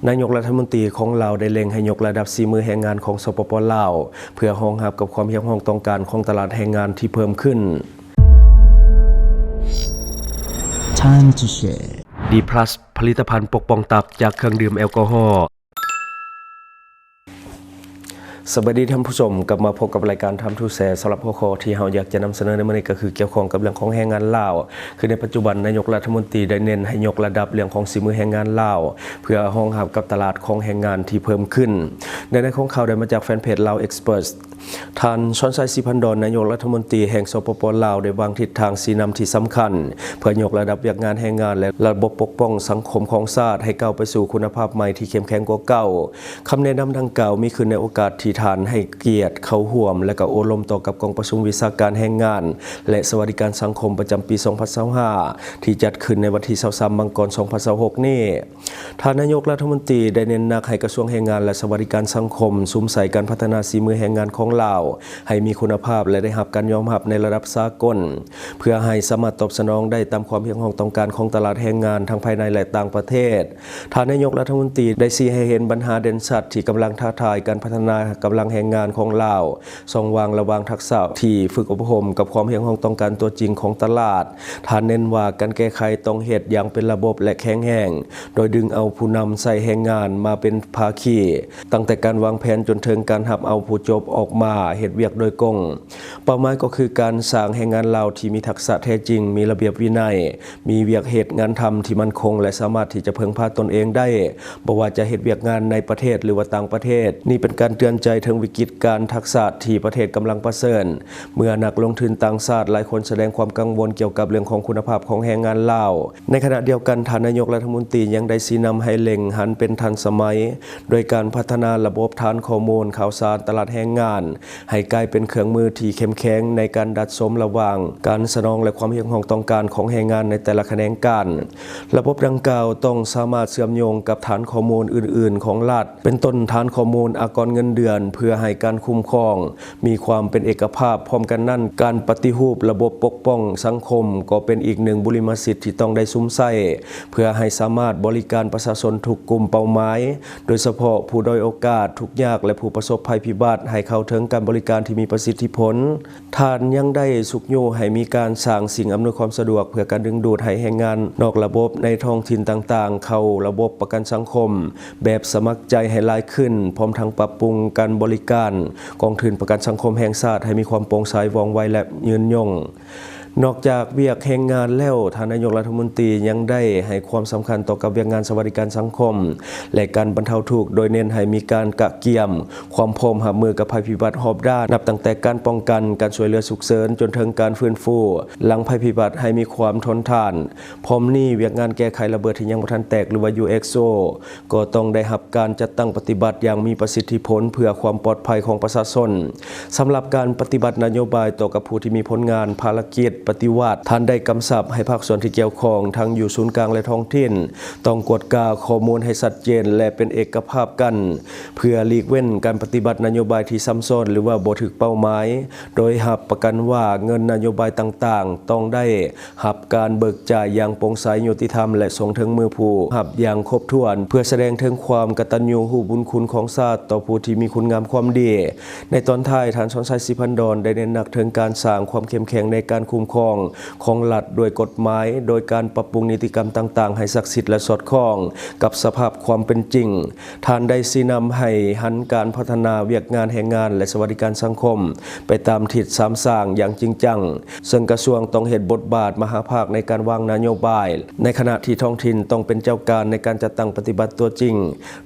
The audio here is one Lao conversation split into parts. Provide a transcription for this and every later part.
ນາຍົກລັດຖະມົນຕີຂອງລາວໄດ້ເລັ່ງໃຫ້ຍົກລະດັບສີມືແຮງງານຂອງ ສປປ ລາວ ເພື່ອຮອງຮັບກັບຄວາມຮຽກຮ້ອງຕ້ອງການຂອງຕະຫຼາດແຮງງານທີ່ເພີ່ມຂຶ້ນ. Time to share. ດີພລັສ ຜະລິດຕະພັນປົກປ້ອງຕັບຈາກເຄື່ອງດື່ມແອລກໍຮໍ. ສະບາຍດີທ່ານຜູ້ຊົມ, ກັບມາພົບກັບລາຍການ Time to Share. ສຳລັບຫົວຂໍ້ທີ່ເຮົາຢາກຈະນຳສະເໜີໃນມື້ນີ້ກໍຄືກ່ຽວຂ້ອງກັບເລື່ອງຂອງແຮງງານລາວ. ຄືໃນປັດຈຸບັນນາຍົກລັດຖະມົນຕີໄດ້ເນັ້ນໃຫ້ຍົກລະດັບເລື່ອງຂອງສີມືແຮງງານລາວ ເພື່ອຮອງຮັບກັບຕະຫຼາດຂອງແຮງງານທີ່ເພີ່ມຂຶ້ນ. ໃນໃນຂອງຂ່າວໄດ້ມາຈາກແຟນເພຈ Lao Express. ທ່ານ ຊອນໄຊ ສີພັນດອນ ນາຍົກລັດຖະມົນຕີແຫ່ງ ສປປ ລາວ ໄດ້ວາງທິດທາງຊີ້ນຳທີ່ສຳຄັນ ເພື່ອຍົກລະດັບວຽກງານແຮງງານ ແລະ ລະບົບປົກປ້ອງສັງຄົມຂອງຊາດໃຫ້ກ້າວໄປສູ່ຄຸນນະພາບໃໝ່ທີ່ເຂັ້ມແຂງກວ່າເກົ່າ. ຄຳແນະນຳດັ່ງກ່າວມີຂຶ້ນໃນໂອກາດທີ່ທ່ານໃຫ້ກຽດເຂົ້າຮ່ວມ ແລະ ກໍໂອ້ລົມຕໍ່ກັບກອງປະຊຸມວິຊາການແຮງງານ ແລະ ສະຫວັດດີການສັງຄົມປະຈຳປີສອງພັນຊາວຫ້າ ທີ່ຈັດຂຶ້ນໃນວັນທີຊາວສາມ ມັງກອນ ສອງພັນຊາວຫົກນີ້. ທ່ານນາຍົກລັດຖະມົນຕີໄດ້ເນັ້ນໜັກໃຫ້ກະຊວງແຮງງານ ແລະ ສະຫວັດດີການສັງຄົມ ສຸມໃສ່ການພັດທະນາສີມືແຮງງານຂອງລາວໃຫ້ມີຄຸນນະພາບ ແລະ ໄດ້ຮັບການຍອມຮັບໃນລະດັບສາກົນ ເພື່ອໃຫ້ສາມາດຕອບສະໜອງໄດ້ຕາມຄວາມຮຽກຮ້ອງຕ້ອງການຂອງຕະຫຼາດແຮງງານທັງພາຍໃນ ແລະ ຕ່າງປະເທດ. ທ່ານນາຍົກລັດຖະມົນຕີໄດ້ຊີ້ໃຫ້ເຫັນບັນຫາເດັ່ນຊັດທີ່ກຳລັງທ້າທາຍການພັດທະນາກຳລັງແຮງງານຂອງລາວ, ຊ່ອງວ່າງລະຫວ່າງທັກສະທີ່ຝຶກອົບຮົມກັບຄວາມຮຽກຮ້ອງຕ້ອງການຕົວຈິງຂອງຕະຫຼາດ. ທ່ານເນັ້ນວ່າການແກ້ໄຂຕ້ອງເຮັດຢ່າງເປັນລະບົບ ແລະ ແຂງແຮງ, ໂດຍດຶງເອົາຜູ້ນຳໃຊ້ແຮງງານມາເປັນພາຄີ, ຕັ້ງແຕ່ການວາງແຜນຈົນເຖິງການຮັບເອົາຜູ້ຈົບອອກມາເຮັດວຽກໂດຍກົງ. ເປົ້າໝາຍກໍຄືການສ້າງແຮງງານລາວທີ່ມີທັກສະແທ້ຈິງ, ມີລະບຽບວິໄນ, ມີວຽກເຮັດງານທຳທີ່ໝັ້ນຄົງ ແລະ ສາມາດທີ່ຈະເພິ່ງພາຕົນເອງໄດ້, ບໍ່ວ່າຈະເຮັດວຽກງານໃນປະເທດ ຫຼືວ່າຕ່າງປະເທດ. ນີ້ເປັນການເຕືອນໃຈເຖິງວິກິດການທັກສະທີ່ປະເທດກຳລັງປະເຊີນ, ເມື່ອນັກລົງທຶນຕ່າງຊາດຫຼາຍຄົນສະແດງຄວາມກັງວົນກ່ຽວກັບເລື່ອງຂອງຄຸນນະພາບຂອງແຮງງານລາວ. ໃນຂະນະດຽວກັນ, ທ່ານນາຍົກລັດຖະມົນຕີຍັງໄດ້ຊີ້ນຳໃຫ້ເລັ່ງຫັນເປັນທັນສະໄໝ, ໂດຍການພັດທະນາລະບົບຖານຂໍ້ມູນຂ່າວສານຕະຫຼາດແຮງງານ ໃຫ້ກາຍເປັນເຄື່ອງມືທີ່ເຂັ້ມແຂງໃນການດັດສົມລະຫວ່າງການສະໜອງ ແລະ ຄວາມຮຽກຮ້ອງຕ້ອງການຂອງແຮງງານໃນແຕ່ລະຂະແໜງການ. ລະບົບດັ່ງກ່າວຕ້ອງສາມາດເຊື່ອມໂຍງກັບຖານຂໍ້ມູນອື່ນໆຂອງລັດ, ເປັນຕົ້ນຖານຂໍ້ມູນອາກອນເງິນເດືອນ, ເພື່ອໃຫ້ການຄຸ້ມຄອງມີຄວາມເປັນເອກະພາບ. ພ້ອມກັນນັ້ນ, ການປະຕິຮູບລະບົບປົກປ້ອງສັງຄົມກໍເປັນອີກໜຶ່ງບຸລິມະສິດທີ່ຕ້ອງໄດ້ສຸມໃຊ້ ເພື່ອໃຫ້ສາມາດບໍລິການປະຊາຊົນທຸກກຸ່ມເປົ້າໝາຍ, ໂດຍສະເພາະຜູ້ດ້ອຍໂອກາດ, ທຸກຍາກ ແລະ ຜູ້ປະສົບໄພພິບັດ ໃຫ້ເຂົ້າເຖິງການບໍລິການທີ່ມີປະສິດທິຜົນ. ທ່ານຍັງໄດ້ຊຸກຍູ້ໃຫ້ມີການສ້າງສິ່ງອຳນວຍຄວາມສະດວກເພື່ອການດຶງດູດໃຫ້ແຮງງານນອກລະບົບໃນທ້ອງຖິ່ນຕ່າງໆ ເຂົ້າລະບົບປະກັນສັງຄົມແບບສະໝັກໃຈໃຫ້ຫຼາຍຂຶ້ນ, ພ້ອມທັງປັບປຸງການບໍລິການກອງທຶນປະກັນສັງຄົມແຫ່ງຊາດໃຫ້ມີຄວາມໂປ່ງໃສ, ວ່ອງໄວ ແລະ ຍືນຍົງ. ນອກຈາກວຽກແຮງງານແລ້ວ, ທ່ານນາຍົກລັດຖະມົນຕີຍັງໄດ້ໃຫ້ຄວາມສຳຄັນຕໍ່ກັບວຽກງານສະຫວັດດີການສັງຄົມ ແລະ ການບັນເທົາທຸກ, ໂດຍເນັ້ນໃຫ້ມີການກະກຽມຄວາມພ້ອມຮັບມືກັບໄພພິບັດຮອບດ້ານ, ນັບຕັ້ງແຕ່ການປ້ອງກັນ, ການຊ່ວຍເຫຼືອສຸກເສີນ, ຈົນເຖິງການຟື້ນຟູຫຼັງໄພພິບັດໃຫ້ມີຄວາມທົນທານ. ພ້ອມນີ້, ວຽກງານແກ້ໄຂລະເບີດທີ່ຍັງບໍ່ທັນແຕກ ຫຼືວ່າ ຢູເອັກໂອ ກໍຕ້ອງໄດ້ຮັບການຈັດຕັ້ງປະຕິບັດຢ່າງມີປະສິດທິຜົນເພື່ອຄວາມປອດໄພຂອງປະຊາຊົນ. ສຳລັບການປະຕິບັດນະໂຍບາຍຕໍ່ກັບຜູ້ທີ່ມີຜົນງານພາລະກິດປະຕິວັດ, ທ່ານໄດ້ກຳຊັບໃຫ້ພາກສ່ວນທີ່ກ່ຽວຂ້ອງ ທັງຢູ່ສູນກາງ ແລະ ທ້ອງຖິ່ນ ຕ້ອງກວດກາຂໍ້ມູນໃຫ້ຊັດເຈນ ແລະ ເປັນເອກະພາບກັນ, ເພື່ອຫຼີກເວັ້ນການປະຕິບັດນະໂຍບາຍທີ່ຊ້ຳຊ້ອນ ຫຼືວ່າບໍ່ຖືກເປົ້າໝາຍ, ໂດຍຮັບປະກັນວ່າເງິນນະໂຍບາຍຕ່າງໆ ຕ້ອງໄດ້ ຮັບການເບີກຈ່າຍຢ່າງໂປ່ງໃສ, ຍຸຕິທຳ ແລະ ສົ່ງເຖິງມືຜູ້ຮັບຢ່າງຄົບຖ້ວນ, ເພື່ອສະແດງເຖິງຄວາມກະຕັນຍູຮູ້ບຸນຄຸນຂອງຊາດຕໍ່ຜູ້ທີ່ມີຄຸນງາມຄວາມດີ. ໃນຕອນທ້າຍ, ທ່ານ ສອນໄຊ ສີພັນດອນ ໄດ້ເນັ້ນໜັກເຖິງການສ້າງຄວາມເຂັ້ມແຂງໃນການຄຸ້ມຄອງຂອງລັດດ້ວຍກົດໝາຍ, ໂດຍການປັບປຸງນິຕິກຳຕ່າງໆໃຫ້ສັກສິດ ແລະ ສອດຄ່ອງກັບສະພາບຄວາມເປັນຈິງ. ທ່ານໄດ້ຊີ້ນຳໃຫ້ຫັນການພັດທະນາວຽກງານແຮງງານ ແລະ ສະຫວັດດີການສັງຄົມ ໄປຕາມທິດສາມສ້າງຢ່າງຈິງຈັງ, ເຊິ່ງກະຊວງຕ້ອງເຮັດບົດບາດມະຫາພາກໃນການວາງນະໂຍບາຍ, ໃນຂະນະທີ່ທ້ອງຖິ່ນຕ້ອງເປັນເຈົ້າການໃນການຈັດຕັ້ງປະຕິບັດຕົວຈິງ,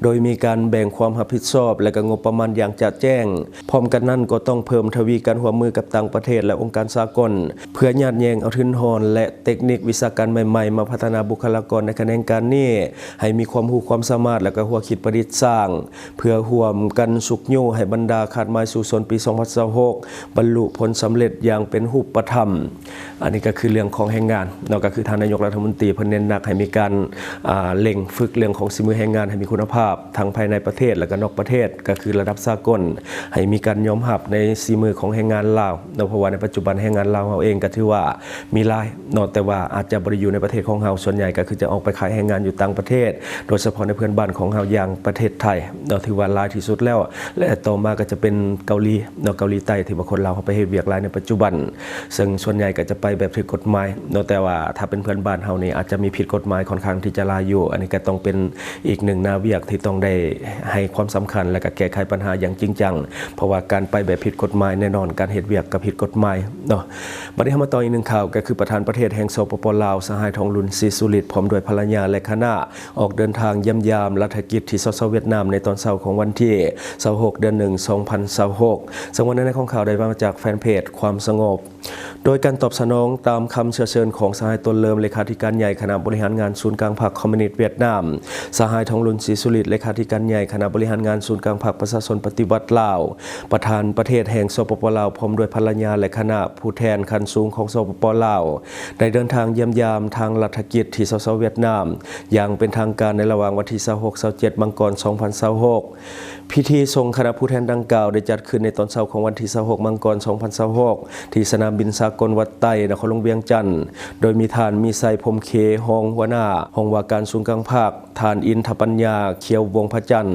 ໂດຍມີການແບ່ງຄວາມຮັບຜິດຊອບ ແລະ ກະງົບປະມານຢ່າງຈະແຈ້ງ. ພ້ອມກັນນັ້ນກໍຕ້ອງເພີ່ມທະວີການຮ່ວມມືກັບຕ່າງປະເທດ ແລະ ອົງການສາກົນ, ເພື່ອຍາດແຍ່ງເອົາທຶນຮອນ ແລະ ເຕັກນິກວິຊາການໃໝ່ໆ ມາພັດທະນາບຸກຄະລາກອນໃນຂະແໜງການນີ້ ໃຫ້ມີຄວາມຮູ້ຄວາມສາມາດ ແລະ ກໍຫົວຄິດປະດິດສ້າງ, ເພື່ອຮ່ວມກັນຊຸກຍູ້ໃຫ້ບັນດາຄາດໝາຍສູ້ຊົນປີສອງພັນຊາວຫົກ ບັນລຸຜົນສຳເລັດຢ່າງເປັນຮູບປະທຳ. ອັນນີ້ກໍຄືເລື່ອງຂອງແຮງງານເນາະ, ກໍຄືທ່ານນາຍົກລັດຖະມົນຕີເພິ່ນເນັ້ນໜັກໃຫ້ມີການ ອ່າ ເລັ່ງຝຶກເລື່ອງຂອງສີມືແຮງງານໃຫ້ມີຄຸນນະພາບ ທັງພາຍໃນປະເທດ ແລະ ກໍນອກປະເທດ, ກໍຄືລະດັບສາກົນ, ໃຫ້ມີການຍອມຮັບໃນສີມືຂອງແຮງງານລາວເນາະ, ເພາະວ່າໃນປັດຈຸບັນແຮງງານລາວເຮົາເອງກໍຖື ຖືວ່າມີຫຼາຍເນາະ ແຕ່ວ່າອາດຈະບໍ່ໄດ້ຢູ່ໃນປະເທດຂອງເຮົາ, ສ່ວນໃຫຍ່ກໍຄືຈະອອກໄປຂາຍແຮງງານຢູ່ຕ່າງປະເທດ, ໂດຍສະເພາະໃນເພື່ອນບ້ານຂອງເຮົາຢ່າງປະເທດໄທເນາະ ຖືວ່າຫຼາຍທີ່ສຸດແລ້ວ ແລະ ຕໍ່ມາກໍຈະເປັນເກົາຫຼີເນາະ, ເກົາຫຼີໃຕ້ ທີ່ວ່າຄົນລາວເຮົາໄປເຮັດວຽກຫຼາຍໃນປັດຈຸບັນ, ເຊິ່ງສ່ວນໃຫຍ່ກໍຈະໄປແບບຖືກກົດໝາຍເນາະ, ແຕ່ວ່າຖ້າເປັນເພື່ອນບ້ານເຮົານີ້ອາດຈະມີຜິດກົດໝາຍຂ້ອນຂ້າງທີ່ຈະຫຼາຍຢູ່. ອັນນີ້ກໍຕ້ອງເປັນອີກໜຶ່ງໜ້າວຽກທີ່ຕ້ອງໄດ້ໃຫ້ຄວາມສຳຄັນ ແລະ ກໍແກ້ໄຂບັນຫາຢ່າງຈິງຈັງ, ເພາະວ່າການໄປແບບຜິດກົດໝາຍ ແນ່ນອນການເຮັດວຽກກໍຜິດກົດໝາຍເນາະ. ບັດນີ້ເຮົາມາຕໍ່ອີກໜຶ່ງຂ່າວ ກໍຄືປະທານປະເທດແຫ່ງ ສປປ ລາວ ສະຫາຍ ທອງລຸນ ສີສຸລິດ ພ້ອມດ້ວຍພັນລະຍາ ແລະ ຄະນະ ອອກເດີນທາງຢ້ຽມຢາມລັດຖະກິດທີ່ ຊາວຊາວ ຫວຽດນາມ ໃນຕອນເຊົ້າຂອງວັນທີ ຊາວຫົກ ເດືອນໜຶ່ງ ສອງພັນຊາວຫົກ. ເຊິ່ງວ່າເນື້ອໃນຂອງຂ່າວໄດ້ມາຈາກແຟນເພຈຄວາມສະຫງົບ. ໂດຍການຕອບສະໜອງຕາມຄຳເຊື້ອເຊີນຂອງສະຫາຍ ຕົ້ນເລີມ ເລຂາທິການໃຫຍ່ຄະນະບໍລິຫານງານສູນກາງພັກຄອມມິວນິດຫວຽດນາມ, ສະຫາຍ ທອງລຸນ ສີສຸລິດ ເລຂາທິການໃຫຍ່ຄະນະບໍລິຫານງານສູນກາງພັກປະຊາຊົນປະຕິວັດລາວ, ປະທານປະເທດແຫ່ງ ສປປ ລາວ ພ້ອມດ້ວຍພັນລະຍາ ແລະ ຄະນະຜູ້ແທນຂັ້ນສູງຂອງ ສປປ ລາວ ໄດ້ເດີນທາງຢ້ຽມຢາມທາງລັດຖະກິດທີ່ ຊາວຊາວ ຫວຽດນາມ ຢ່າງເປັນທາງການໃນລະຫວ່າງວັນທີ ຊາວຫົກ ຊາວເຈັດ ມັງກອນ ສອງພັນຊາວຫົກ. ພິທີສົ່ງຄະນະຜູ້ແທນດັ່ງກ່າວໄດ້ຈັດຂຶ້ນໃນຕອນເຊົ້າຂອງວັນທີ ຊາວຫົກ ມັງກອນ ສອງພັນຊາວຫົກ ທີ່ສະໜາມບິນສາກົນວັດໄຕ ນະຄອນຫຼວງວຽງຈັນ, ໂດຍມີທ່ານ ມີໄຊ ພົມເຄ ຮອງຫົວໜ້າຫ້ອງວ່າການສູນກາງພັກ, ທ່ານ ອິນທະປັນຍາ ຂຽວວົງພະຈັນ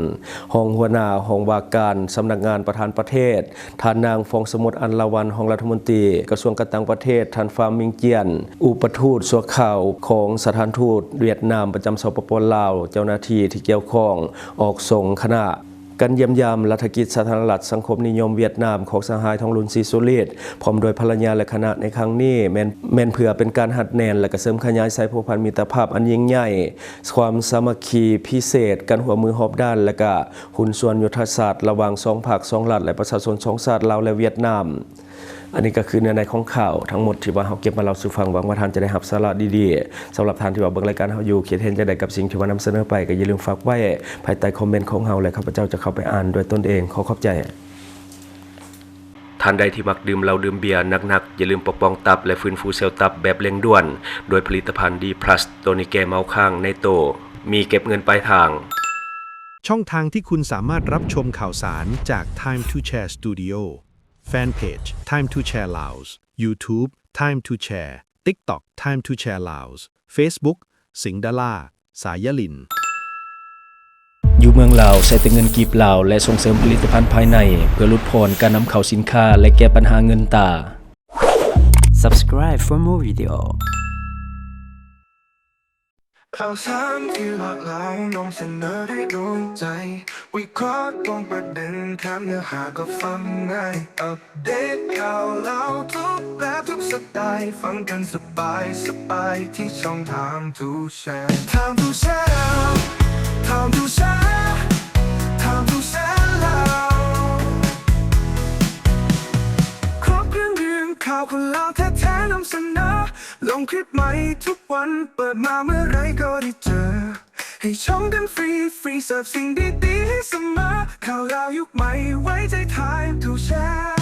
ຮອງຫົວໜ້າຫ້ອງວ່າການສຳນັກງານປະທານປະເທດ, ທ່ານນາງ ຟອງສະໝຸດ ອັນລາວັນ ຮອງລັດຖະມົນຕີກະຊວງການຕ່າງປະເທດ, ທ່ານ ຟາມ ມິງຈຽນ ອຸປະທູດຊົ່ວຄາວຂອງສະຖານທູດຫວຽດນາມປະຈຳ ສປປ ລາວ, ເຈົ້າໜ້າທີ່ທີ່ກ່ຽວຂ້ອງອອກສົງຄະນະ. ການຢ້ຽມຢາມລັດຖະກິດສາທາລະນະລັດສັງຄົມນິຍົມຫວຽດນາມຂອງສະຫາຍ ທອງລຸນ ສີສຸລິດ ພ້ອມດ້ວຍພັນລະຍາ ແລະ ຄະນະໃນຄັ້ງນີ້ ແມ່ນ, ແມ່ນເພື່ອເປັນການຮັດແໜ້ນ ແລະ ກະເສີມຂະຫຍາຍສາຍພົວພັນມິດຕະພາບອັນຍິ່ງໃຫຍ່, ຄວາມສາມັກຄີພິເສດ, ການຮ່ວມມືຮອບດ້ານ ແລະ ກະ ຫຸ້ນສ່ວນຍຸດທະສາດລະຫວ່າງສອງພັກສອງລັດ ແລະ ປະຊາຊົນສອງຊາດ ລາວ ແລະ ຫວຽດນາມ. ອັນນີ້ກໍຄືເນື້ອໃນຂອງຂ່າວທັງໝົດທີ່ວ່າເຮົາເກັບມາເລົ່າສູ່ຟັງ. ຫວັງວ່າທ່ານຈະໄດ້ຮັບສາລະດີໆ. ສຳລັບທ່ານທີ່ວ່າເບິ່ງລາຍການເຮົາຢູ່ ຄິດເຫັນຈັ່ງໃດກັບສິ່ງທີ່ວ່ານຳສະເໜີໄປ ກໍຢ່າລືມຝາກໄວ້ພາຍໃຕ້ຄອມເມັນຂອງເຮົາ ແລະ ຂ້າພະເຈົ້າຈະເຂົ້າໄປອ່ານດ້ວຍຕົນເອງ. ຂໍຂອບໃຈ. ທ່ານໃດທີ່ມັກດື່ມເຫຼົ້າດື່ມເບຍໜັກໆ, ຢ່າລືມປົກປ້ອງຕັບ ແລະ ຟື້ນຟູເຊວຕັບແບບເລັ່ງດ່ວນ ດ້ວຍຜະລິດຕະພັນ ດີພລັສ ໂຕນີ້ແກ້ເມົາຄ້າງໃນໂຕ, ມີເກັບເງິນປາຍທາງ. ช่องทางที่คุณสามารถรับชมข่าวสารจาก Time to Share Studio แฟนเพจ Time to Share Laos YouTube Time to Share TikTok Time to Share Laos Facebook สิงห์ดารา สายยลิน ຢູ່ເມືອງລາວ ໃຊ້ແຕ່ເງິນກີບລາວ ແລະ ສົ່ງເສີມຜະລິດຕະພັນພາຍໃນ ເພື່ອຫຼຸດຜ່ອນການນຳເຂົ້າສິນຄ້າ ແລະ ແກ້ບັນຫາເງິນຕາ. Subscribe for more video. ຂ່າວສານທີ່ຫຼາກຫຼາຍນຳສະເໜີໄດ້ໂດນໃຈ, ວິເຄາະຕຣົງປະເດັນ, ຖາມເນື້ອຫາກໍຟັງງ່າຍ, ອັບເດດຂ່າວລາວທຸກແບບທຸກສະໄຕ, ຟັງກັນສະບາຍສະບາຍທີ່ຊ່ອງ Time to Share Time to Share Time to Share Time to Share ລາວ ຄອບເລື່ອງເລື່ອງຂ່າວຄົນລາວແທ້ໆນຳສະເໜີ. ລົງຄລິບໃໝ່ທຸກວັນ, ເປີດມາເມື່ອໃດກໍໄດ້ເຈີ. ໃຫ້ຊົມກັນຟຣີໆ, ເສີບສິ່ງດີໆໃຫ້ສະເໝີ. ຂ່າວລາວຍຸກໃໝ່, ໄວ້ໃຈ Time to Share.